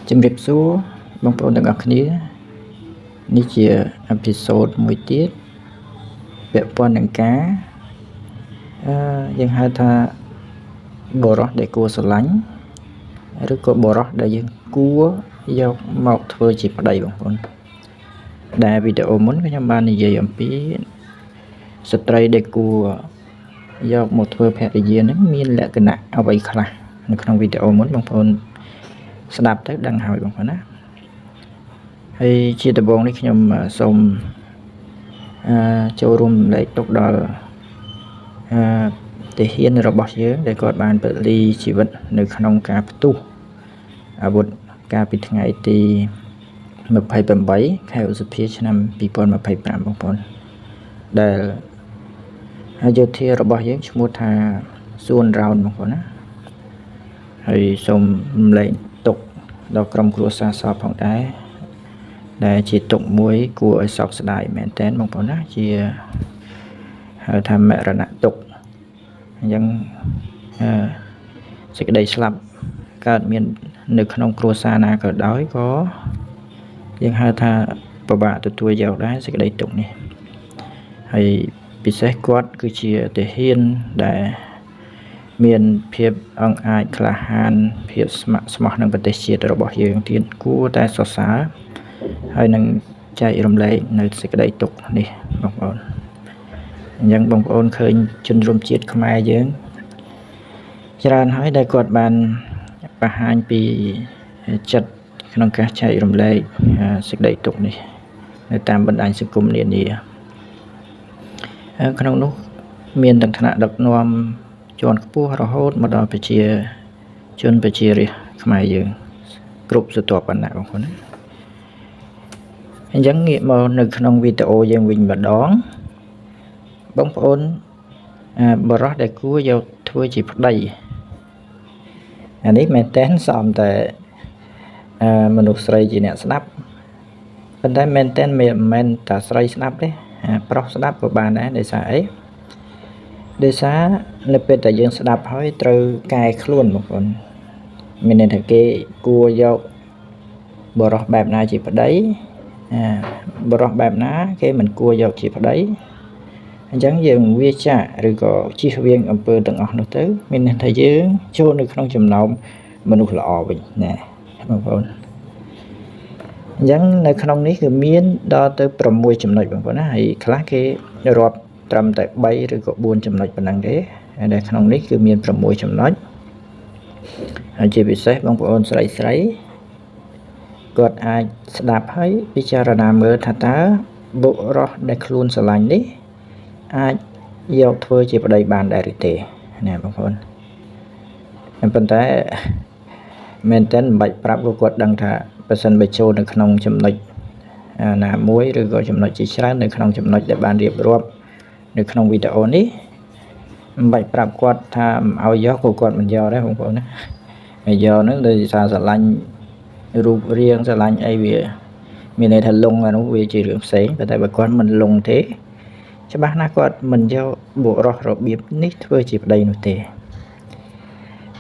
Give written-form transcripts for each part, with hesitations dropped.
ជំរាបសួរបងប្អូនទាំងអស់គ្នានេះជាepisode មួយទៀតពាក់ព័ន្ធនឹងការយើងហៅថាបុរសដែលគួរស្រឡាញ់ឬក៏បុរសដែលយើងគួរយកមកធ្វើជាប្តីបងប្អូនដែលវីដេអូមុនខ្ញុំបាននិយាយអំពីស្ត្រីដែលគួរយកមកធ្វើភរិយានឹងមានលក្ខណៈអ្វីខ្លះនៅក្នុងវីដេអូមុនបងប្អូនស្ដាប់ទៅដឹងហើយបងប្អូនណាហើយជាដំបូងនេះខ្ញុំសូមចូលរួមរំលែកទុកដល់អឺទាហានរបស់យើងដែលគាត់បានពលីជីវិតនៅក្នុងការផ្ទុះអាវុធកាលពីថ្ងៃទី28ខែឧសភាឆ្នាំ2025បងប្អូនដែលយោធារបស់យើងឈ្មោះថាសួនរោនបងប្អូនណាហើយសូមរំលែកទុកដល់ក្រុមគ្រួសារសពផងដែរដែលជាទុកមួយគួរឲ្យសោកស្ដាយមែនតើបងប្អូនណាជាហៅថាមរណៈទុកអញ្ចឹងអឺសេចក្តីស្លាប់កើតមាននៅក្នុងគ្រួសារណាក៏ដោយក៏យើងហៅថាពិបាកទទួលយកដែរសេចក្តីទុកនេះហើយពិសេសគាត់គឺជាទាហានដែលមានភាពអង្អាចក្លាហានភាពស្ម័គ្រស្មោះនឹងប្រទេសជាតិរបស់យើងទៀតគួរតែសរសើរហើយនឹងចែករំលែកនៅសេចក្តីទុក្ខនេះបងប្អូនអញ្ចឹងបងប្អូនឃើញជនរួមជាតិខ្មែរយើងច្រើនហើយដែលគាត់បានបង្ហាញពីចិត្តក្នុងការចែករំលែកសេចក្តីទុក្ខនេះនៅតាមបណ្ដាញសង្គមនានាក្នុងនោះមានទាំងថ្នាក់ដឹកនាំជាន់ខ្ពស់រហូតមកដល់ប្រជាជនប្រជារាស្ត្រខ្មែរយើងគ្រប់ស្រទាប់វណ្ណៈបងប្អូនណាអញ្ចឹងងាកមកនៅក្នុងវីដេអូយើងវិញម្ដងបងប្អូនបរោះដែលគួរយកធ្វើជាប្តីអានេះមែនតើសមតែមនុស្សស្រីជាអ្នកស្ដាប់ប៉ុន្តែមែនតើមិនមែនតែស្រីស្ដាប់ទេប្រុសស្ដាប់ក៏បានដែរដោយសារអីដោយសារនៅពេលដែលយើងស្ដាប់ហើយត្រូវកែខ្លួនបងប្អូនមានន័យថាគេគួរយកបរោះបែបណាជាប្តីបរោះបែបណាគេមិនគួរយកជាប្តីអញ្ចឹងយើងវាចាកឬក៏ជៀសវាងអំពើទាំងអស់នោះទៅមានន័យថាយើងចូលនៅក្នុងចំណោមមនុស្សល្អវិញណាបងប្អូនអញ្ចឹងនៅក្នុងនេះគឺមានដល់ទៅ6ចំណុចបងប្អូនណាហើយខ្លះគេរាប់ត្រឹមតែ3ឬក៏4ចំណុចប៉ុណ្ណឹងទេហើយនៅក្នុងនេះគឺមាន6ចំណុចហើយជាពិសេសបងប្អូនស្រីស្រីគាត់អាចស្ដាប់ហើយពិចារណាមើលថាតើបុរសដែលខ្លួនស្រឡាញ់នេះអាចយកធ្វើជាប្តីបានដែរឬទេណាបងប្អូនប៉ុន្តែមែនតើមិនបាច់ប្រាប់ក៏គាត់ដឹងថាបើសិនបើចូលនៅក្នុងចំណុចណាមួយឬក៏ចំណុចជាច្រើននៅក្នុងចំណុចដែលបានរៀបរាប់នៅក្នុងវីដេអូនេះមិនបាច់ប្រាប់គាត់ថាមិនឲ្យយកក៏គាត់មិនយកដែរបងប្អូនណាហើយយកហ្នឹងដោយសារស្រឡាញ់រូបរាងស្រឡាញ់អីវាមានន័យថាលងអានោះវាជារឿងផ្សេងប៉ុន្តែបើគាត់មិនលងទេច្បាស់ណាស់គាត់មិនយកបុរសរបៀបនេះធ្វើជាប្តីនោះទេ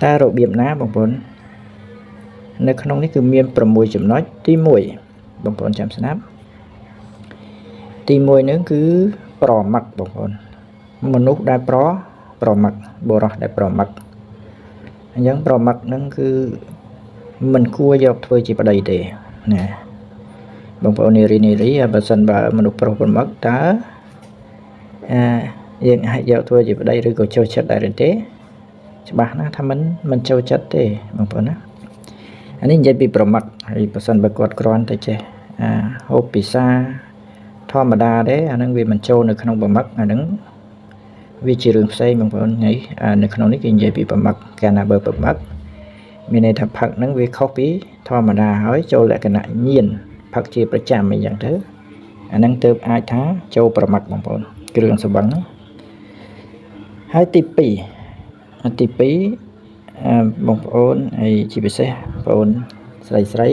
តែរបៀបណាបងប្អូននៅក្នុងនេះគឺមាន6ចំណុចទី1បងប្អូនចាំស្ដាប់ទី1ហ្នឹងគឺប្រមឹកបងប្អូនមនុស្សដែលប្រមឹកបុរសដែលប្រមឹកអញ្ចឹងប្រមឹកហ្នឹងគឺមិនគួរយកធ្វើជាប្តីទេណាបងប្អូននារីនារីបើសិនបើមនុស្សប្រុសប្រមឹកតើយើងអាចយកធ្វើជាប្តីឬក៏ចូលចិត្តដែរឬទេច្បាស់ណាស់ថាមិនចូលចិត្តទេបងប្អូនណាអានេះនិយាយពីប្រមឹកហើយបើសិនបើគាត់គ្រាន់តែចេះហូបពិសាធម្មតាទេអានឹងវាមិនចូលនៅក្នុងប្រមឹកអានឹងវាជារឿងផ្សេងបងប្អូននេះនៅក្នុងនេះគេនិយាយពីប្រមឹកកាលណាបើប្រមឹកមានន័យថាផឹកហ្នឹងវាខុសពីធម្មតាហើយចូលលក្ខណៈញៀនផឹកជាប្រចាំអីចឹងទៅអាហ្នឹងទើបអាចថាចូលប្រមឹកបងប្អូនគ្រឿងសម្បឹងហើយទី2ទី2បងប្អូនហើយជាពិសេសបងប្អូនស្រីស្រី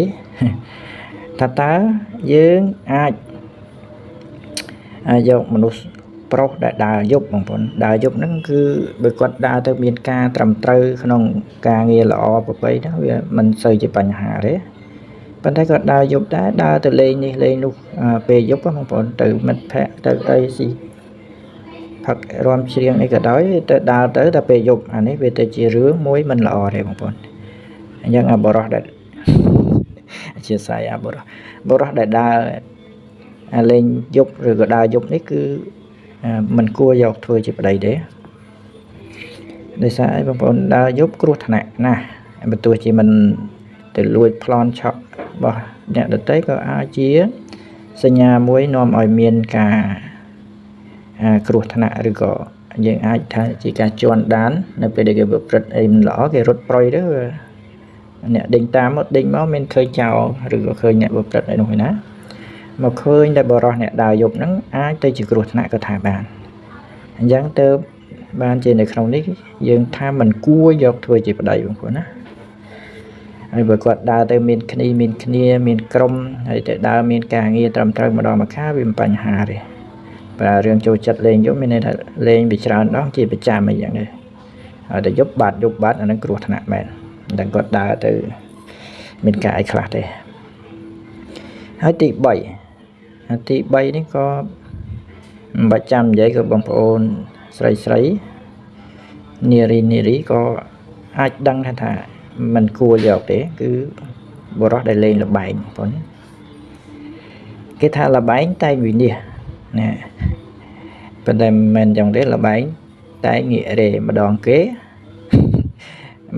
ថាតើយើងអាចយកមនុស្សប្រុសដែលដើរយប់បងប្អូនដើរយប់ហ្នឹងគឺបើគាត់ដើរទៅមានការត្រឹមត្រូវក្នុងការងារល្អប្រពៃហ្នឹងវាមិនសូវជាបញ្ហាទេ ប៉ុន្តែគាត់ដើរយប់ដែរដើរទៅលេងនេះលេងនោះពេលយប់បងប្អូនទៅមិត្តភ័ក្តិទៅអីស៊ីផឹករាំច្រៀងអីក៏ដោយទៅដើរទៅតែពេលយប់អានេះវាទៅជារឿងមួយមិនល្អទេបងប្អូនអញ្ចឹងអាបរោះដែលអធិស្ឋានអាបរោះបរោះដែលដើរអាលេងយប់ឬក៏ដើរយប់នេះគឺមិនគួរយកធ្វើជាប្តីទេដោយសារអីបងប្អូនដើរយប់គ្រោះថ្នាក់ណាស់បើទោះជាមិនទៅលួចប្លន់ឆក់របស់អ្នកដទៃក៏អាចជាសញ្ញាមួយនាំឲ្យមានការគ្រោះថ្នាក់ឬក៏យើងអាចថាជាការជន់ដាននៅពេលដែលគេប្រព្រឹត្តអីមិនល្អគេរត់ប្រយទៅអ្នកដេញតាមមកដេញមកមានឃើញចោលឬក៏ឃើញអ្នកប្រព្រឹត្តអីនោះឯណាមកឃើញតែបរោះអ្នកដើរយប់ហ្នឹងអាចទៅជាគ្រោះថ្នាក់ក៏ថាបានអញ្ចឹងទៅបានជានៅក្នុងនេះយើងថាមិនគួរយកធ្វើជាប្តីបងប្អូនណាហើយបើគាត់ដើរទៅមានគ្នាមានគ្នាមានក្រុមហើយទៅដើរមានការងារត្រឹមត្រូវម្ដងម្កាលវាមិនបញ្ហាទេបើរឿងចូលចិត្តលេងយប់មានន័យថាលេងវាច្រើនដងជាប្រចាំអីយ៉ាងនេះហើយតែយប់បាត់យប់បាត់អានឹងគ្រោះថ្នាក់មែនមិនដឹងគាត់ដើរទៅមានការអីខ្លះទេហើយទី3ទី3នេះក៏មិនបាច់ចាំនិយាយក៏បងប្អូនស្រីស្រីនារីនារីក៏អាចដឹងថាមិនគួរយកទេគឺបុរសដែលលេងល្បែងបងប្អូនគេថាល្បែងតែងវិនិច្ឆ័យណាប៉ុន្តែមិនមែនចឹងទេល្បែងតែងាករេម្ដងគេ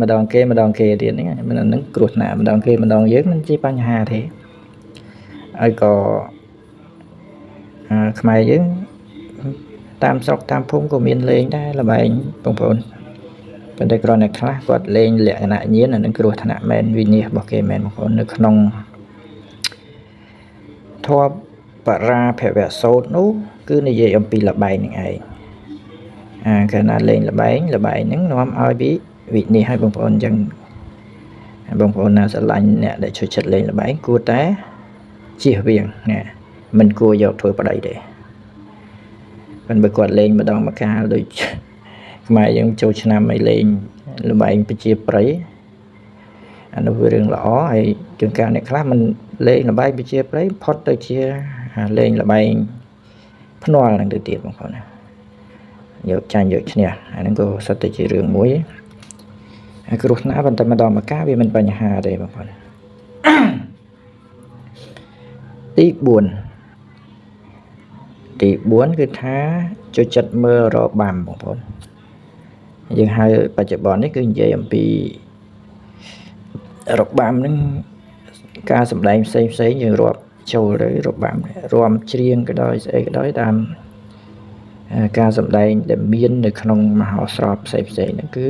ម្ដងគេម្ដងគេទៀតហ្នឹងមិនហ្នឹងគ្រោះថ្នាក់ម្ដងគេម្ដងយើងមិនជាបញ្ហាទេហើយក៏ខ្មែរយើងតាមស្រុកតាមភូមិក៏មានលេងដែរល្បែងបងប្អូនប៉ុន្តែគ្រាន់តែខ្លះគាត់លេងលក្ខណៈញៀនអានឹងគ្រោះថ្នាក់មែនវិនិច្ឆ័យរបស់គេមែនបងប្អូននៅក្នុងធម៌បរាភវសូត្រនោះគឺនិយាយអំពីល្បែងនឹងឯងអាកាលណាលេងល្បែងល្បែងហ្នឹងនាំឲ្យវិនិច្ឆ័យឲ្យបងប្អូនអញ្ចឹងបងប្អូនណាស្រឡាញ់អ្នកដែលចូលចិត្តលេងល្បែងគួរតែជៀសវាងណាមិនគួរយកធ្វើប្តីទេប៉ុន្តែបើគាត់លេងម្ដងម្កាលដូចខ្មែរយើងចូលឆ្នាំឲ្យលេងល្បែងប្រជាប្រិយអានោះវារឿងល្អហើយជួនកាលអ្នកខ្លះមិនលេងល្បែងប្រជាប្រិយផុតទៅជាលេងល្បែងភ្នាល់ហ្នឹងទៅទៀតបងប្អូនណាយកចាញ់យកឈ្នះអាហ្នឹងក៏សិតតែជារឿងមួយហើយគ្រោះថ្នាក់ប៉ុន្តែម្ដងម្កាលវាមិនបញ្ហាទេបងប្អូនទី4ទី4គឺថាចូលចិត្តមើលរបាំបងប្អូនយើងហៅបច្ចុប្បន្ននេះគឺនិយាយអំពីរបាំហ្នឹងការសម្ដែងផ្សេងផ្សេងយើងរាប់ចូលទៅរបាំរាំច្រៀងក៏ដោយស្អីក៏ដោយតាមការសម្ដែងដែលមាននៅក្នុងមហោស្រពផ្សេងផ្សេងហ្នឹងគឺ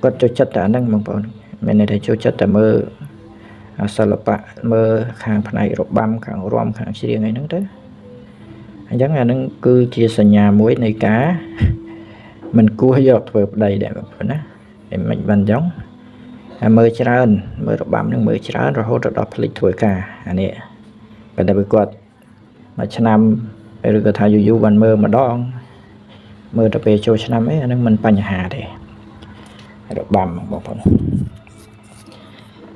គាត់ចូលចិត្តតែអាហ្នឹងបងប្អូនមានន័យថាចូលចិត្តតែមើលសិល្បៈមើលខាងផ្នែករបាំខាងរាំខាងច្រៀងអីហ្នឹងទៅអញ្ចឹងអាហ្នឹងគឺជាសញ្ញាមួយនៃការមិនគួរយកធ្វើប្តីដែរបងប្អូនណាហើយមិនបានអញ្ចឹងហើយមើលច្រើនមើលរបាំហ្នឹងមើលច្រើនរហូតដល់ភ្លេចធ្វើការអានេះប៉ុន្តែបើគាត់មួយឆ្នាំឬក៏ថាយូរយូរបានមើលម្ដងមើលទៅពេលចូលឆ្នាំអីអាហ្នឹងមិនបញ្ហាទេរបាំបងប្អូន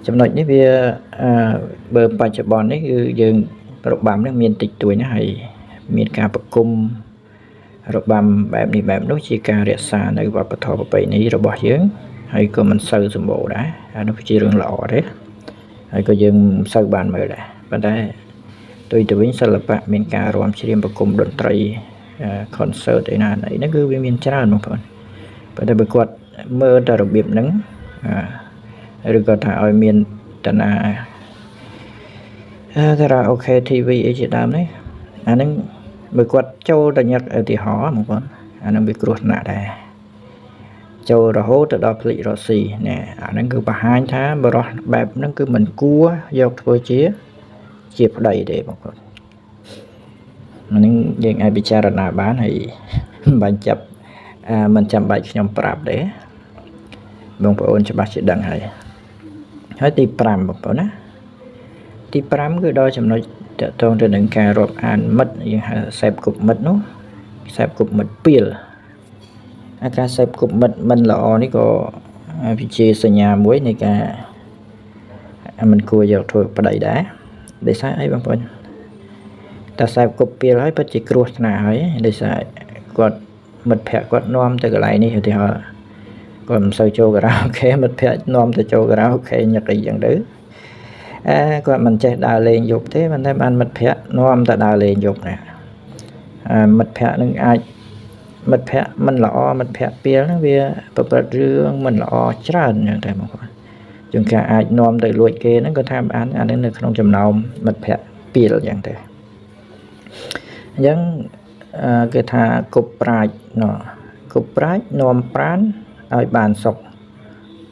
ចំណុចនេះវាបើបច្ចុប្បន្ននេះគឺយើងរបាំនេះមានតិចតួចណាស់ហើយមានការប្រគំរបាំបែបនេះបែបនោះជាការរក្សានៅវប្បធម៌ប្រពៃណីរបស់យើងហើយក៏មិនសូវសម្បូរដែរអានោះជារឿងល្អទេហើយក៏យើងមិនសូវបានមើលដែរប៉ុន្តែផ្ទុយទៅវិញសិល្បៈមានការរាំច្រៀងប្រគំតន្ត្រី concert អីណាអីហ្នឹងគឺវាមានច្រើនបងប្អូនប៉ុន្តែបើគាត់មើលតែរបៀបហ្នឹងឬក៏ថាឲ្យមានតាណាការ៉ាអូខេ TV អីជាដើមនេះអាហ្នឹងបើគាត់ចូលតែញឹកឧទាហរណ៍បងប្អូនអាហ្នឹងវាគ្រោះថ្នាក់ដែរចូលរហូតទៅដល់ភ្លេចរកស៊ីណែអាហ្នឹងគឺបង្ហាញថាបរោះបែបហ្នឹងគឺមិនគួរយកធ្វើជាប្តីទេបងប្អូនហ្នឹងយើងអាចពិចារណាបានហើយមិនបាច់ចាប់មិនចាំបាច់ខ្ញុំប្រាប់ទេបងប្អូនច្បាស់ជាដឹងហើយហើយទី5បងប្អូនណាទី5គឺដល់ចំណុចតកតងទៅនឹងការរាប់អានមិត្តយើងហៅសេពគប់មិត្តនោះសេពគប់មិត្តពីលអាការសេពគប់មិត្តមិនល្អនេះក៏វិជាសញ្ញាមួយនៃការ មិនគួរយកធ្វើប្តីដែរដោយសារអីបងប្អូនតែខ្សែគប់ពីលហើយពិតជាគ្រោះថ្នាក់ហើយដោយសារគាត់មិត្តភ័ក្តិគាត់នាំទៅកន្លែងនេះឧទាហរណ៍គាត់មិនសូវចូលការ៉ាអូខេមិត្តភ័ក្តិនាំទៅចូលការ៉ាអូខេញឹកអីចឹងទៅអើគាត់មិនចេះដើរលេងយប់ទេប៉ុន្តែបានមិត្តភ័ក្តិនាំទៅដើរលេងយប់ណាមិត្តភ័ក្តិនឹងអាចមិត្តភ័ក្តិមិនល្អមិត្តភ័ក្តិពីលហ្នឹងវាប្រព្រឹត្តរឿងមិនល្អច្រើនចឹងតែបងប្អូនជួនកាលអាចនាំទៅលួចគេហ្នឹងគាត់ថាបានអានេះនៅក្នុងចំណោមមិត្តភ័ក្តិពីលចឹងទៅអញ្ចឹងគេថាគប់ប្រាជ្ញណគប់ប្រាជ្ញនាំប្រានឲ្យបានសុខ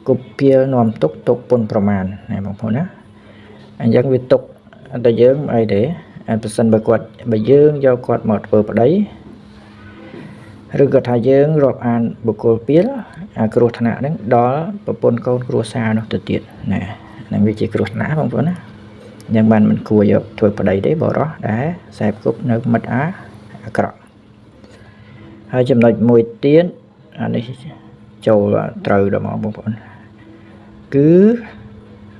គប់ពីលនាំទុកទុកពុនប្រមាណណាបងប្អូនណាអញ្ចឹងវាទុកតែយើងអីទេប្រសិនបើគាត់បើយើងយកគាត់មកធ្វើប្តីឬក៏ថាយើងរាប់អានបុគ្គលពីលអាគ្រោះថ្នាក់ហ្នឹងដល់ប្រពន្ធកូនគ្រួសារនោះទៅទៀតណាហ្នឹងវាជាគ្រោះថ្នាក់បងប្អូនណាអញ្ចឹងបានមិនគួរយកធ្វើប្តីទេបរោះដែលខ្សែគប់នៅមិត្តអាក្រក់ហើយចំណុចមួយទៀតអានេះចូលត្រូវដល់មកបងប្អូនគឺ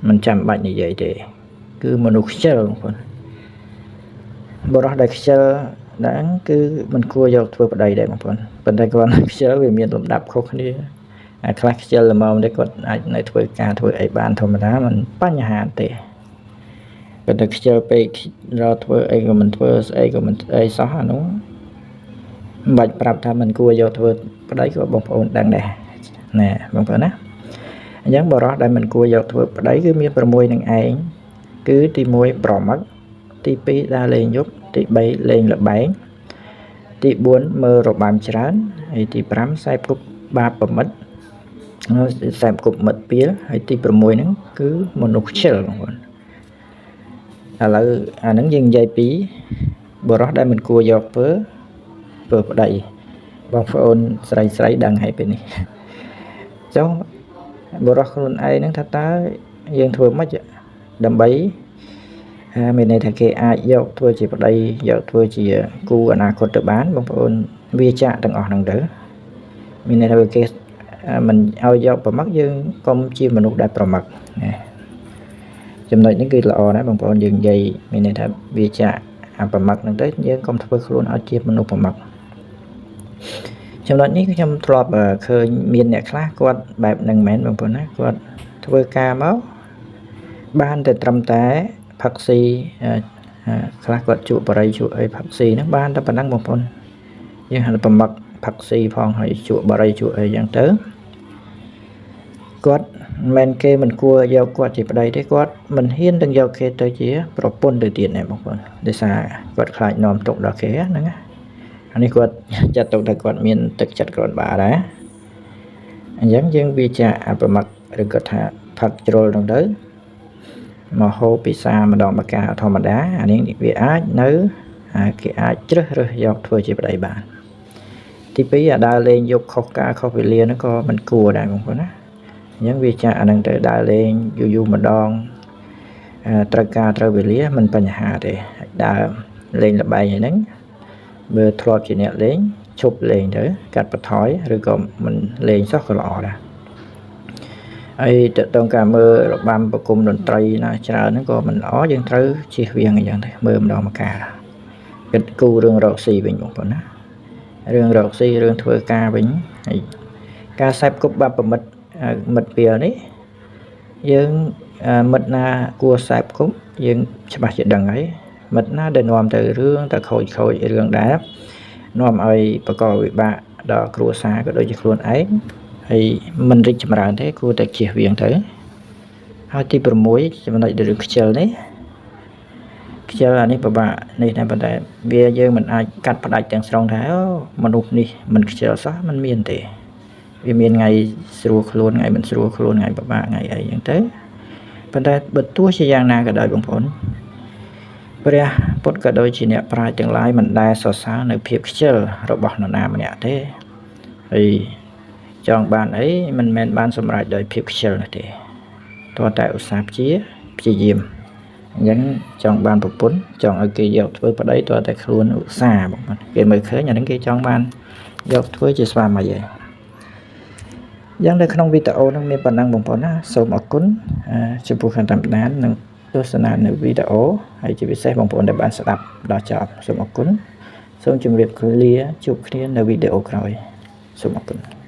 មិនចាំបាច់និយាយទេគឺមនុស្សខ្ជិលបងប្អូនបរោះដែលខ្ជិលហ្នឹងគឺមិនគួរយកធ្វើប្តីដែរបងប្អូនប៉ុន្តែគាត់ខ្ជិលវាមានលំដាប់ខុសគ្នាអាខ្លះខ្ជិលល្មមទេគាត់អាចនៅធ្វើការធ្វើអីបានធម្មតាមិនបញ្ហាទេប៉ុន្តែខ្ជិលពេករកធ្វើអីក៏មិនធ្វើស្អីក៏មិនអីសោះអានោះមិនបាច់ប្រាប់ថាមិនគួរយកធ្វើប្តីក៏បងប្អូនដឹងដែរណែបងប្អូនណាអញ្ចឹងបរោះដែលមិនគួរយកធ្វើប្តីគឺមាន6នឹងឯងគឺទី1ប្រមឹកទី2ដើរលេងយប់ទី3លេងល្បែងទី4មើលរបាំច្រើនហើយទី5ខ្សែគប់បាបប្រមិតខ្សែគប់មិត្តពីលហើយទី6ហ្នឹងគឺមនុស្សខ្ជិលបងប្អូនឥឡូវអាហ្នឹងយើងនិយាយពីបរោះដែលមិនគួរយកធ្វើប្តីបងប្អូនស្រីស្រីដឹងហើយពេលនេះចុះបរោះខ្លួនឯងហ្នឹងថាតើយើងធ្វើម៉េចដើម្បីមានន័យថាគេអាចយកធ្វើជាប្តីយកធ្វើជាគូអនាគតទៅបានបងប្អូនវាចាក់ទាំងអស់ហ្នឹងទៅមានន័យថាគេមិនឲ្យយកប្រមឹកយើងកុំជាមនុស្សដែលប្រមឹកណាចំណុចនេះគឺល្អណាស់បងប្អូនយើងនិយាយមានន័យថាវាចាក់អាប្រមឹកហ្នឹងទៅយើងកុំធ្វើខ្លួនឲ្យជាមនុស្សប្រមឹកចំណុចនេះខ្ញុំធ្លាប់ឃើញមានអ្នកខ្លះគាត់បែបហ្នឹងមែនបងប្អូនណាគាត់ធ្វើការមកបានតែត្រឹមតែផឹកស៊ីខ្លះគាត់ជក់បរិយជក់អីផឹកស៊ីហ្នឹងបានតែប៉ុណ្ណឹងបងប្អូនយើងហៅប្រមឹកផឹកស៊ីផងហើយជក់បរិយជក់អីចឹងទៅគាត់មិនគេមិនគួរយកគាត់ជាប្តីទេគាត់មិនហ៊ានទាំងយកគេទៅជាប្រពន្ធទៅទៀតណែបងប្អូនដោយសារគាត់ខ្លាចនាំទុកដល់គេហ្នឹងណាអានេះគាត់ចាត់ទុកថាគាត់មានទឹកចិត្តគ្រាន់បើដែរអញ្ចឹងយើងវាចាអប្រមឹកឬក៏ថាផឹកជ្រុលហ្នឹងទៅមកហូបពិសាម្ដងម្កាលធម្មតាអានេះវាអាចនៅគេអាចជ្រើសរើសយកធ្វើជាប្តីបានទី2អាដើរលេងយប់ខុសកាលខុសវេលាហ្នឹងក៏មិនគួរដែរបងប្អូនណាអញ្ចឹងវាចាអានឹងទៅដើរលេងយូរយូរម្ដងត្រូវការត្រូវវេលាមិនបញ្ហាទេដើរលេងល្បែងហ្នឹងបើធ្លាប់ជាអ្នកលេងឈប់លេងទៅកាត់បន្ថយឬក៏មិនលេងសោះក៏ល្អដែរហើយតើតងការមើលរបាំប្រគំតន្ត្រីណាច្រើនហ្នឹងក៏មិនល្អយើងត្រូវជៀសវាងអញ្ចឹងទៅមើលម្ដងម្កាលគិតគូរឿងរកស៊ីវិញបងប្អូនណារឿងរកស៊ីរឿងធ្វើការវិញហើយការសេពគប់បាបប្រមិត្តមិត្តពីលនេះយើងមិត្តណាគួរសេពគប់យើងច្បាស់ជាដឹងហើយមិត្តណាដែលនាំទៅរឿងទៅខូចរឿងដែរនាំឲ្យបកវិបាកដល់គ្រួសារក៏ដូចជាខ្លួនឯងហើយមិនរីកចម្រើនទេគួរតែជៀសវាងទៅហើយទី6ចំណុចរឿងខ្ជិលនេះខ្ជិលអានេះពិបាកនេះដែរប៉ុន្តែវាយើងមិនអាចកាត់ផ្ដាច់ទាំងស្រុងថាមនុស្សនេះមិនខ្ជិលសោះមិនមានទេវាមានថ្ងៃស្រួលខ្លួនថ្ងៃមិនស្រួលខ្លួនថ្ងៃពិបាកថ្ងៃអីចឹងទៅប៉ុន្តែបើទោះជាយ៉ាងណាក៏ដោយបងប្អូនព្រះពុទ្ធក៏ដូចជាអ្នកប្រាជ្ញទាំងឡាយមិនដែលសរសើរនៅភាពខ្ជិលរបស់នរណាម្នាក់ទេហើយចង់បានអីមិនមែនបានសម្រេចដោយភាពខ្ជិលនោះទេទាល់តែឧស្សាហ៍ព្យាយាមអញ្ចឹងចង់បានប្រពន្ធចង់ឲ្យគេយកធ្វើប្តីទាល់តែខ្លួនឧស្សាហ៍បងប្អូនគេមើលឃើញអាហ្នឹងគេចង់បានយកធ្វើជាស្វាមីហើយ យ៉ាងនៅក្នុងវីដេអូនឹងមានប៉ុណ្ណឹងបងប្អូនណាសូមអរគុណចំពោះការតាមដាននិងទស្សនានៅវីដេអូហើយជាពិសេសបងប្អូនដែលបានស្ដាប់ដល់ចប់សូមអរគុណសូមជម្រាបលាជួបគ្នានៅវីដេអូក្រោយសូមអរគុណ។